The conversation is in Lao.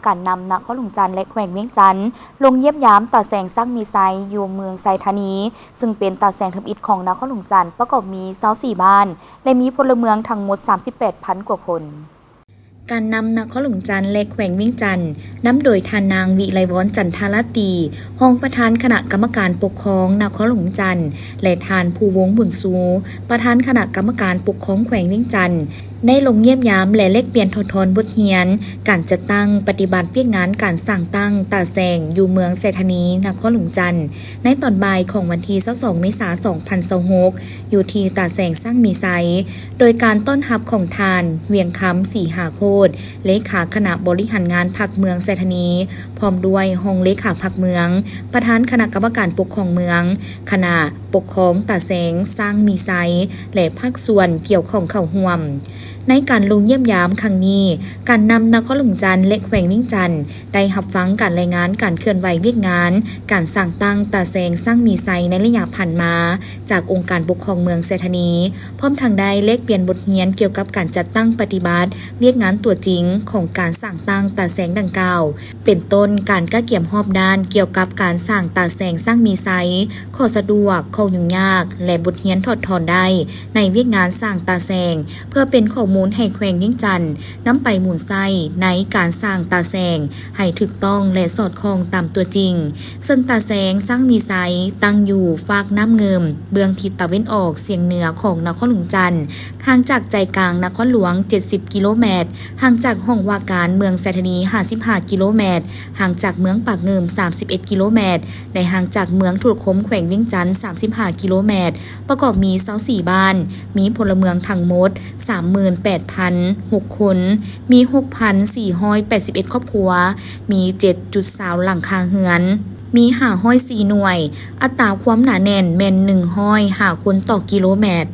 ການນຳນະຄອນຫຼວງຈັນ ແລະ ແຂວງວຽງຈັນ ລົງຢ້ຽມຢາມຕາແສງຊ້າງມີໄຊ ຢູ່ເມືອງໄຊທານີ ຊຶ່ງເປັນຕາແສງທຳອິດຂອງນະຄອນຫຼວງຈັນ ປະກອບມີຊາວສີ່ບ້ານ ແລະ ມີພົນລະເມືອງທັງໝົດສາມສິບແປດພັນກວ່າຄົນ. ການນຳນະຄອນຫຼວງຈັນ ແລະ ແຂວງວຽງຈັນ ນຳໂດຍທ່ານນາງ ວິໄລວອນ ຈັນທາລາຕີ ຮອງປະທານຄະນະກຳມະການປົກຄອງນະຄອນຫຼວງຈັນ ແລະ ທ່ານ ພູວົງ ບຸນຊູ ປະທານຄະນະກຳມະການປົກຄອງແຂວງວຽງຈັນ ໄດ້ລົງຢ້ຽມຢາມ ແລະ ແລກປ່ຽນຖອດຖອນບົດຮຽນ ການຈັດຕັ້ງປະຕິບັດວຽກງານການສ້າງຕັ້ງຕາແສງ ຢູ່ເມືອງໄຊທານີ ນະຄອນຫຼວງຈັນ ໃນຕອນບ່າຍຂອງວັນທີຊາວສອງ ເມສາ ສອງພັນຊາວຫົກ ຢູ່ທີ່ຕາແສງຊ້າງມີໄຊ ໂດຍການຕ້ອນຮັບຂອງທ່ານ ວຽງຄຳ ສີຫາໂຄດ ເລຂາຄະນະບໍລິຫານງານພັກເມືອງໄຊທານີ ພ້ອມດ້ວຍຮອງເລຂາພັກເມືອງ, ປະທານຄະນະກຳມະການປົກຄອງເມືອງ, ຄະນະປົກຄອງຕາແສງຊ້າງມີໄຊ ແລະ ພາກສ່ວນກ່ຽວຂ້ອງເຂົ້າຮ່ວມ. ໃນການລົງຢ້ຽມຢາມຄັ້ງນີ້, ການນຳນະຄອນຫຼວງຈັນ ແລະ ແຂວງວຽງຈັນ ໄດ້ຮັບຟັງການລາຍງານການເຄື່ອນໄຫວວຽກງານການສ້າງຕັ້ງຕາແສງຊ້າງມີໄຊໃນໄລຍະຜ່ານມາ ຈາກອົງການປົກຄອງເມືອງໄຊທານີ, ພ້ອມທັງໄດ້ແລກປ່ຽນບົດຮຽນກ່ຽວກັບການຈັດຕັ້ງປະຕິບັດວຽກງານຕົວຈິງຂອງການສ້າງຕັ້ງຕາແສງດັ່ງກ່າວ, ເປັນຕົ້ນການກະກຽມຮອບດ້ານກ່ຽວກັບການສ້າງຕາແສງຊ້າງມີໄຊ, ຂໍ້ສະດວກ, ຂໍ້ຫຍຸ້ງຍາກ ແລະ ບົດຮຽນຖອດຖອນໄດ້ໃນວຽກງານສ້າງຕາແສງ ເພື່ອເປັນຂໍ້ມູນໃຫ້ແຂວງວຽງຈັນນຳໄປໝູນໃຊ້ໃນການສ້າງຕາແສງໃຫ້ຖືກຕ້ອງ ແລະ ສອດຄ່ອງຕາມຕົວຈິງ. ເຊິ່ງຕາແສງຊ້າງມີໄຊຕັ້ງຢູ່ຟາກນ້ຳງື່ມ ເບື້ອງທິດຕາເວັນອອກສຽງເໜືອຂອງນະຄອນຫຼວງຈັນ, ຫ່າງຈາກໃຈກາງນະຄອນຫຼວງເຈັດສິບກິໂລແມັດ, ຫ່າງຈາກຫ້ອງວ່າການເມືອງໄຊທານີຫ້າສິບຫ້າກິໂລແມັດ, ຫ່າງຈາກເມືອງປາກງື່ມສາມສິບເອັດກິໂລແມັດ ແລະ ຫ່າງຈາກເມືອງທຸລະຄົມແຂວງວຽງຈັນສາມສິບຫ້າກິໂລແມັດ, ປະກອບມີຊາວສີ່ບ້ານ, ມີພົນລະເມືອງທັງໝົດສາມໝື່ນແປດພັນຫົກຄົນ, ມີຫົກພັນສີ່ຮ້ອຍແປດສິບເອັດຄອບຄົວ, ມີເຈັດຈຸດຊາວຫຼັງຄາເຮືອນ, ມີຫ້າຮ້ອຍສີ່ໜ່ວຍ, ອັດຕາຄວາມໜາແໜ້ນແມ່ນໜຶ່ງຮ້ອຍຫ້າຄົນຕໍ່ກິໂລແມັດ.